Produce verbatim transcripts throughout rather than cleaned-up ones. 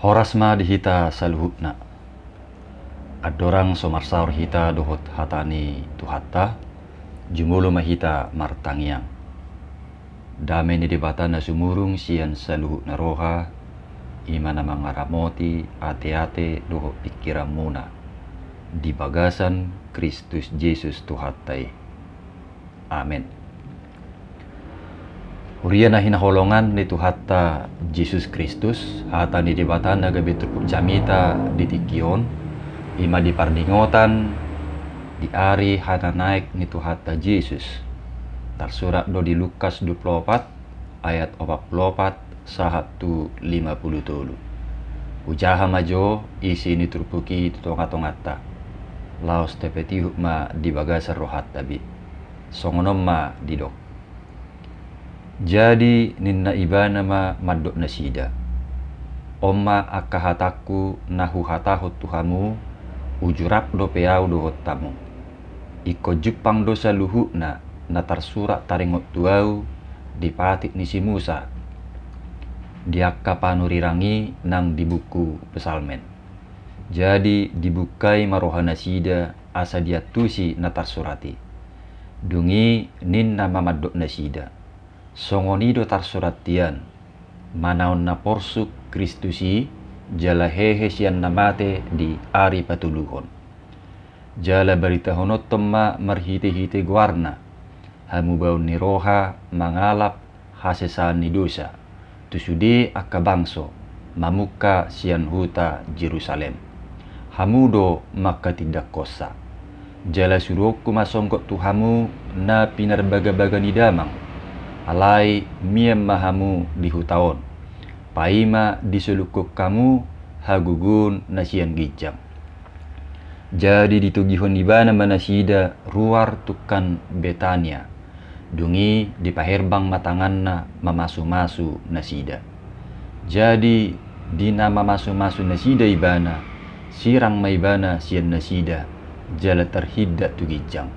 Horas ma di hita saluhutna. Andorang so marsaor hita dohot hata ni Tuhanta, jumolo ma hita martangiang. Dame ni Debata na sumurung sian saluhutna roha, i ma na mangaramoti ateate dohot pingkiranmuna di bagasan Kristus Jesus Tuhanta i. Amen. Huria na hinaholongan ni Tuhanta Jesus Kristus, hata ni Debata na gabe turpuk jamita di tingki on, i ma di parningotan di ari hananaek ni Tuhanta Jesus. Tarsurat do di Lukas dua pulu opat ayat opat pulu opat sahat tu lima pulu tolu. Hujaha ma jo isi ni turpuk i tu tongatonganta, laos tapatihut ma di bagasan rohanta be. Songon on ma didok. Jadi ninna ibana ma mandok nasida: On ma angka hatangku na huhatahon tu hamu, uju rap dope ahu dohot hamu. Ingkon jumpang do saluhutna na tarsurat taringot tu ahu di patik ni si Musa, di angka panurirang i nang di buku Psalmen. Jadi dibukai ma rohanasida asa diantusi na tarsurat i. Dung i ninna ma mandok nasida: Songon i do tarsurat hian: Manaon na porsuk Kristus i, jala hehe sian na mate di ari patoluhon. Jala baritahononton ma marhitehite goarna hamubaon ni roha mangalap hasesaan ni dosa tu sude angka bangso mamungka sian huta Jerusalem. Hamu do mangkatindangkonsa. Jala suruonku ma songgop tu hamu na pinarbagabaga ni damang, alai mian ma hamu di huta on, paima disolungkon hamu hagogoon na sian ginjang. Jadi ditogihon ibana ma nasida ruar tungkan Betania. Dung i dipaherbang ma tanganna mamasumasu nasida. Jadi di na mamasumasu nasida ibana, sirang ma ibana sian nasida, jala tarhindat tu ginjang.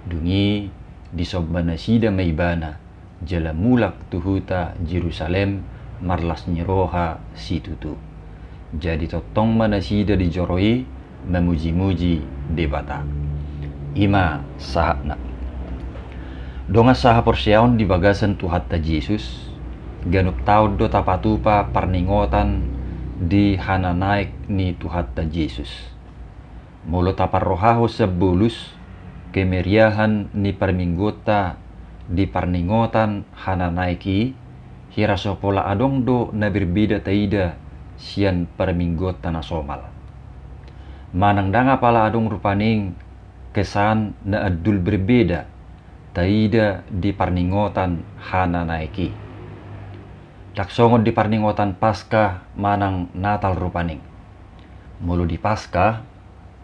Dung i disomba nasida ma ibana, jala mulak tu huta Jerusalem marlas ni roha situtu. Jadi tongtong ma nasida di joro i mamujimuji Debata. I ma sahatna. Dongan sahaporseaon di bagasan Tuhanta Jesus, ganup taon do tapatupa parningotan di hananaek ni Tuhanta Jesus. Molo taparrohahon sian bolus kemeriahan ni parmingguonta di parningotan hananaek i, hira so pola adong do na berbeda taida sian parmingguonta na somal. Manang ndang apala adong rupani kesan na andul berbeda taida di parningotan hananaek i. Ndang songon di parningotan Paskah manang Natal rupani. Molo di Paskah,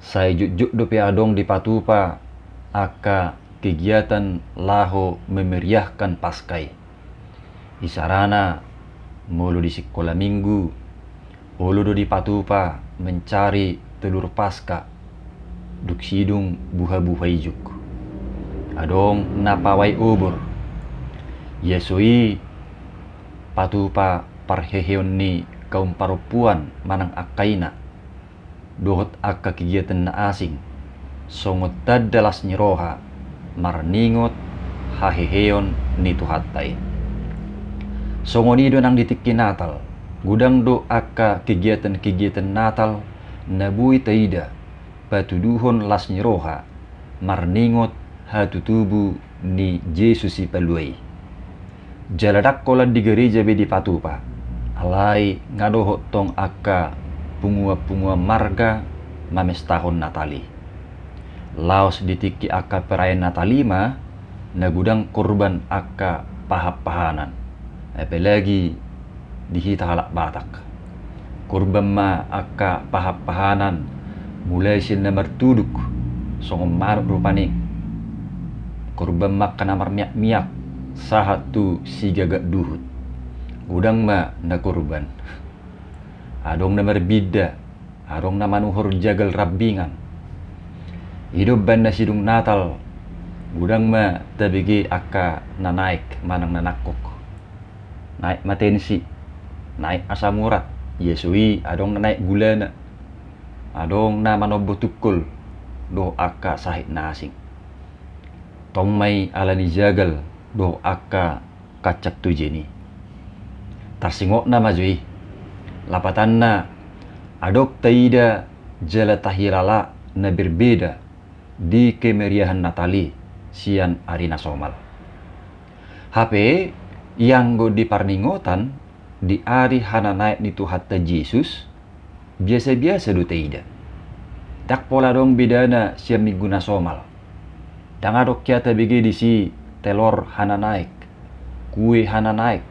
sai jotjot dope adong dipatupa angka kegiatan laho memeriahkan Paskah i. Isarana, molo di sikola minggu, olo do dipatupa mencari telur Paskah dung sidung buhabuha ijuk. Adong na pawai obor. Ia so i patupa parheheon ni kaum parompuan manang angka ina dohot angka kegiatan na asing songon tanda las ni roha marningot haheheon ni Tuhanta i. Songon i do nang di tingki Natal, godang do angka kegiatan-kegiatan Natal na boi taida patuduhon las ni roha marningot hatutubu ni Jesus Sipalua i. Jala ndang holan di gareja be dipatupa, alai nga dohot tong angka punguan-punguan marga mamestahon Natal i. Laos di tingki angka perayaan Natal i ma na godang korban angka pahanpahanan, apalagi di hita halak Batak. Korban ma angka pahanpahanan, mulai sian na martuduk songon manuk rupani. Korban ma angka na marmiakmiak sahat tu sigagak duhut. Godang ma na korban. Adong na marbinda, adong na manuhor jagal rambingan. I do umbaen na sidung Natal, godang ma tabege angka na naek manang na nangkok. Naek ma tensi, naek asam urat, Ia so i adong na naek gulana, adong na manombo tungkol dohot angka sahit na asing. Tong ma i ala ni jagal dohot angka kancak tojen i. Tarsingotna ma jo i. Lapatanna, adong taida jala tahilala na berbeda di kemeriahan Natal i sian ari na somal. Hape, ianggo di parningotan di ari hananaek ni Tuhanta Jesus, biasa-biasa do taida. Ndang pola adong bedana sian minggu na somal. Ndang adong hea tabege disi telor hananaek, kue hananaek,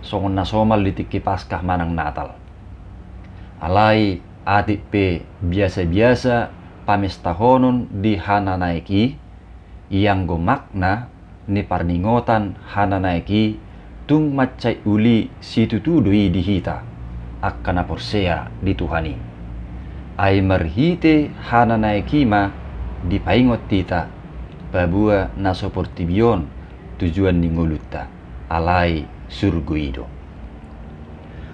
songon na somal di tingki Paskah manang Natal. Alai atik pe biasa-biasa pamestahonon di hananaek i, ianggo makna ni parningotan hananaek i tung mansai uli situtu do i di hita angka na porsea di Tuhan i. Ai marhite hananaek i ma dipaingot hita, paboa na so portibi on tujuan ni ngolunta, alai surgo i do.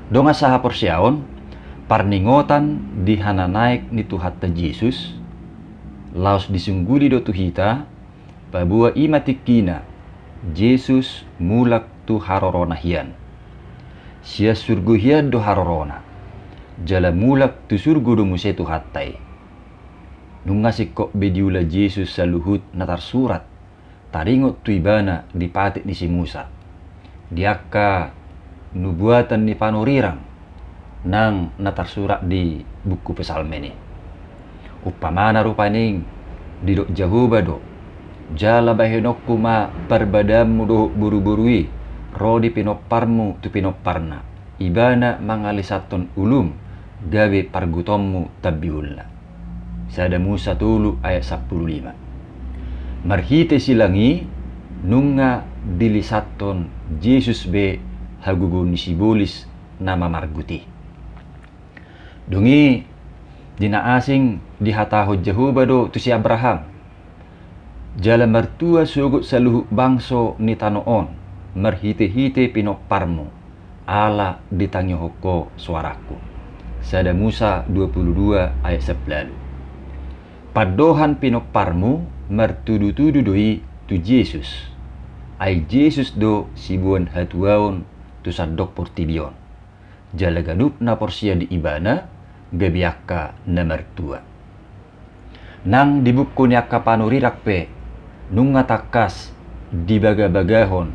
Dongan sahaporseaon, parningotan di hananaek ni Tuhanta Jesus laos disungguli do tu hita, paboa i ma tingkina Jesus mulak tu harorona hian. Sian surgo hian do harorona, jala mulak tu surgo do muse Tuhanta i. Nunga singkop be diula Jesus saluhut na tarsurat taringot tu ibana di patik ni si Musa, di angka nubuatan ni panurirang nang na tarsurat di buku Psalmen i. Umpamana rupani, didok Jahowa do, jala bahenonku ma parbadaanmu dohot boruboru i ro di pinomparmu tu pinomparna. Ibana mangalisathon ulum gabe pargutonmu tambiulna. Sada Musa tolu ayat sampulu lima. Marhite silang i nunga dilisathon Jesus be hagogoon ni sibolis na mamargut i. Dung i di na asing dihatahon Jahowa do tu si Abraham, jala martua sogot saluhut bangso ni tano on marhitehite pinomparmu, ala ditangihon ho soarangku. Sada Musa dua pulu dua ayat sampulu ualu. Pandohan pinomparmu martudutudu do i tu Jesus. Ai Jesus do siboan hatuaon tu sandok portibi on. Jala ganup na porsea di ibana gabe angka na martua. Nang di buku ni angka panurirang pe nunga tangkas dibagabagahon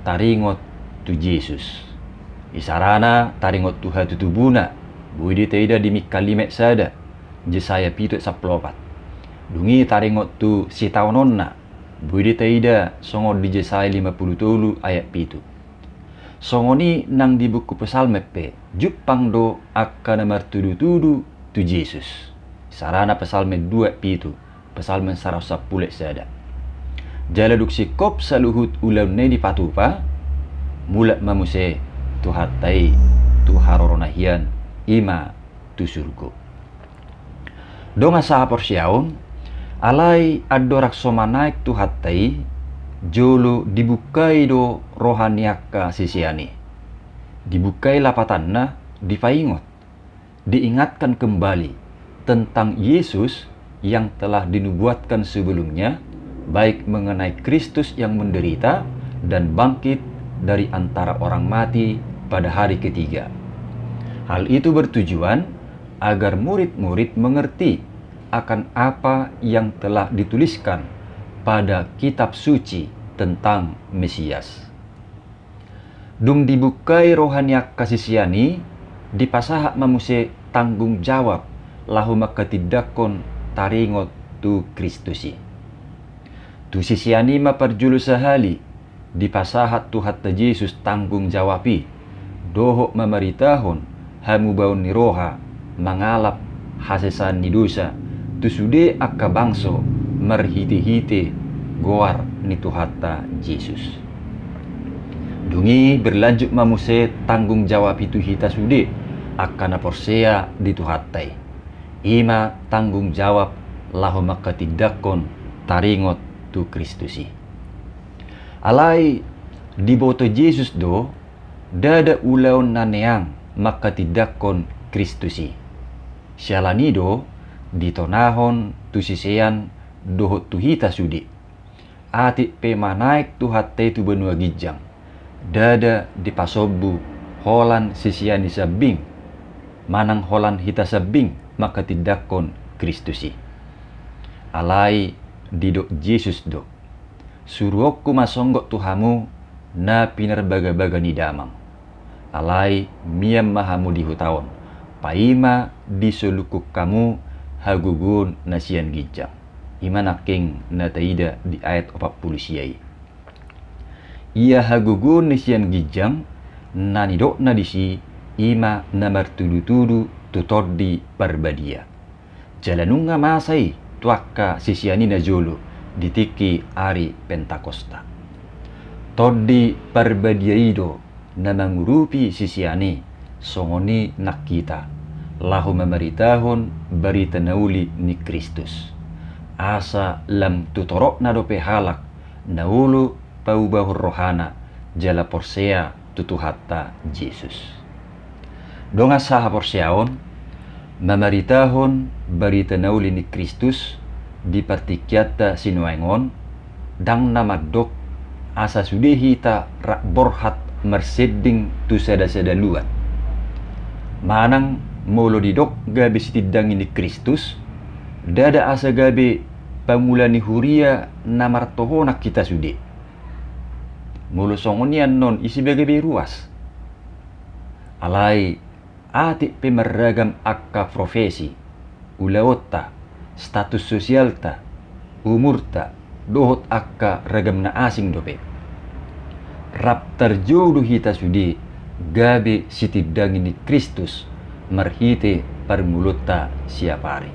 taringot tu Jesus. Isarana taringot tu hatutubuna, boi do taida di Mikha lima ayat sada, Jesaya pitu ayat sampulu opat. Dung i taringot tu sitaononna, boi do taida songon di Jesaya lima pulu tolu ayat pitu. Songon i nang di buku Psalmen pe jumpang do angka na martudutudu tu Jesus. Isarana Psalmen dua pitu, Psalmen saratus sampulu sada. Jala dung singkop saluhut ulaonna i dipatupa, mulak ma muse Tuhanta i tu harorona hian, i ma tu surgo. Dongan sahaporseaon, alai andorang so manaek Tuhanta i, jolo dibungkai do roha ni angka sisean i. Dibungkai lapatanna dipaingot, diingatkan kembali tentang Yesus yang telah dinubuatkan sebelumnya, baik mengenai Kristus yang menderita dan bangkit dari antara orang mati pada hari ketiga. Hal itu bertujuan agar murid-murid mengerti akan apa yang telah dituliskan pada kitab suci tentang Mesias. Dung dibungkai roha ni angka sisean i, dipasahat ma muse tanggung jawab laho manghatindanghon taringot tu Kristus i. Tu sisean i ma parjolo sahali dipasahat Tuhanta Jesus tanggung jawab i, dohot mamaritahon hamubaon ni roha mangalap hasesaan ni dosa tu sude angka bangso marhitehite goar ni Tuhanta Jesus. Dung i berlanjut ma muse tanggung jawab i tu hita sude angka na porsea di Tuhanta i. I ma tanggung jawab laho manghatindanghon taringot tu Kristus i. Alai diboto Jesus do, ndada ulaon na neang manghatindanghon Kristus i. Siala ni i do ditonahon tu sisean dohot tu hita sude. Atik pe manaek Tuhanta i tu banua ginjang, ndada dipasombu holan sisean i sambing, manang holan hita sambing manghatindanghon Kristus i. Alai didok Jesus do: Suruonku ma songgot tu hamu na pinarbagabaga ni damang. Alai mian ma hamu di huta on, paima disolunghon hamu hagogoon na sian ginjang. I ma nangkin na taida di ayat opat pulu sia i. Ia hagogoon na sian ginjang na nidokna disi, i ma na martudutudu tu Tondi Parbadia. Jala nunga masa i tu angka sisean i najolo di tingki ari Pentakosta. Tondi Parbadia i do na mangurupi sisean i, songon i nang hita, laho mamaritahon barita na uli ni Kristus. Asa lam tu torokna dope halak na olo paubahon rohana jala porsea tu Tuhanta Jesus. Dongan sahaporseaon, mamaritahon barita na uli ni Kristus di partingkianta sinuaeng on, ndang na mandok asa sude hita rap borhat marsending tu sadasada luat. Manang molo didok gabe sitindangi ni Kristus, ndada asa gabe pangula ni huria na martohonan hita sude. Molo songon i annon, ise be gabe ruas? Alai atik pe marragam angka profesi, ulaonta, status sosialta, umurta, dohot angka ragam na asing dope, rap tarjou do hita sude gabe sitindangi ni Kristus marhite parngoluonta siap ari.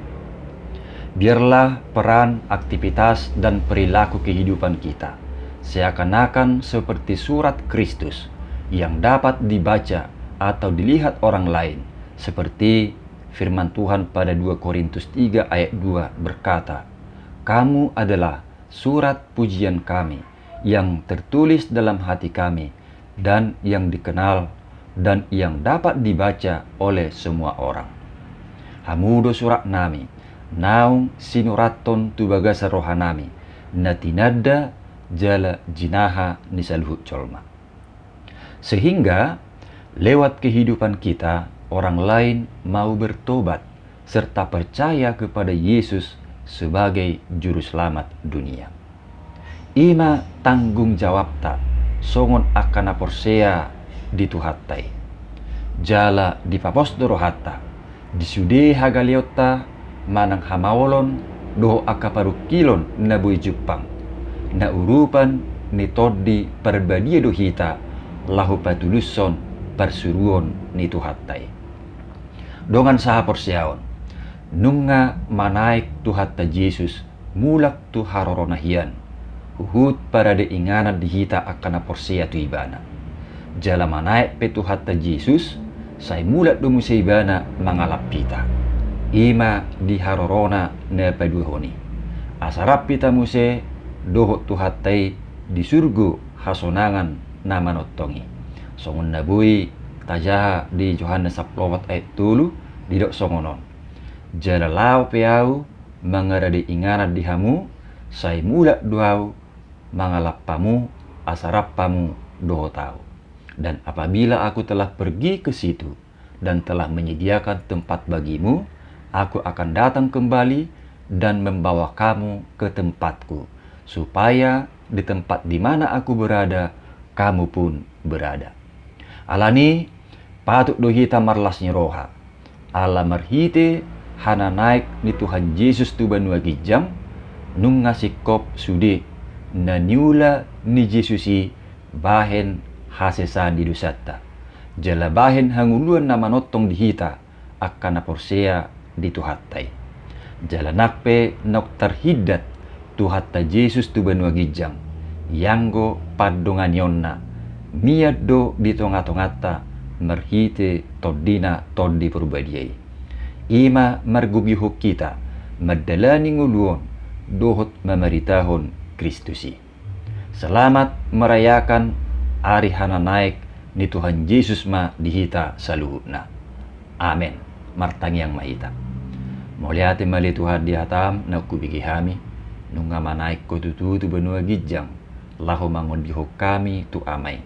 Biarlah peran, aktivitas, dan perilaku kehidupan kita seakan-akan seperti surat Kristus yang dapat dibaca atau dilihat orang lain, seperti firman Tuhan pada dua Korintus tiga ayat dua berkata, "Kamu adalah surat pujian kami yang tertulis dalam hati kami dan yang dikenal dan yang dapat dibaca oleh semua orang." Hamu do suratnami, naung sinurathon tu bagasan rohanami, na tinanda jala jinaha ni saluhut jolma. Sehingga lewat kehidupan kita, orang lain mau bertobat serta percaya kepada Yesus sebagai Juru Selamat dunia. I ma tanggung jawabta songon angka na porsea di Tuhanta i. Jala dipapos do rohanta di sude hagaleonta manang hamaolon dohot angka parungkilon na boi jumpang, na urupan ni Tondi Parbadia do hita laho patulushon parsuruon ni Tuhanta i. Dongan sahaporseaon, nunga manaek Tuhanta Jesus mulak tu harorona hian, huhut parade inganan di hita angka na porsea tu Ibana. Jala manaek pe Tuhanta Jesus, sai mulak do muse Ibana mangalap hita, i ma di harorona na paduahon i, asa rap hita muse dohot Tuhanta i di surgo hasonangan na manongtong i. Songon na boi tajaha di Johannes sampulu opat ayat tolu, didok songon on: "Jala laho pe Ahu mangarade inganan di hamu, sai mulak do Ahu mangalap hamu, asa rap hamu dohot Ahu. Dan apabila Aku telah pergi ke situ dan telah menyediakan tempat bagimu, Aku akan datang kembali dan membawa kamu ke tempat-Ku, supaya di tempat di mana Aku berada, kamu pun berada." Alani, patut do hita marlas ni roha, ala marhite hananaek ni Tuhan Jesus tu banua ginjang, nunga singkop sude na niula ni Jesus i bahen hasesaan ni dosanta, jala bahen hangoluan na manongtong di hita angka na porsea di Tuhanta i. Jala nang pe naung tarhindat Tuhanta Jesus tu banua ginjang, ianggo pandonganionna mian do di tongatonganta marhite Tondina Tondi Parbadia i. I ma margogihon hita mandalani ngolu on dohot mamaritahon Kristus i. Selamat merayakan ari hananaek ni Tuhan Jesus ma di hita saluhutna. Amen. Martangiang ma hita. Mauliate ma ale Tuhan di hataM naung hubege hami, nunga manaek Ho tutu tu banua ginjang, laho mangondihon hami tu Ama i.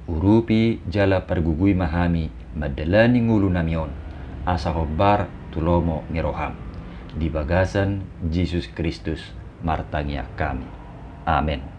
Urupi jala pargogoi ma hami mandalani ngolunami on, asa hombar tu lomo ni rohaM. Di bagasan Jesus Kristus martangiang hami. Amen.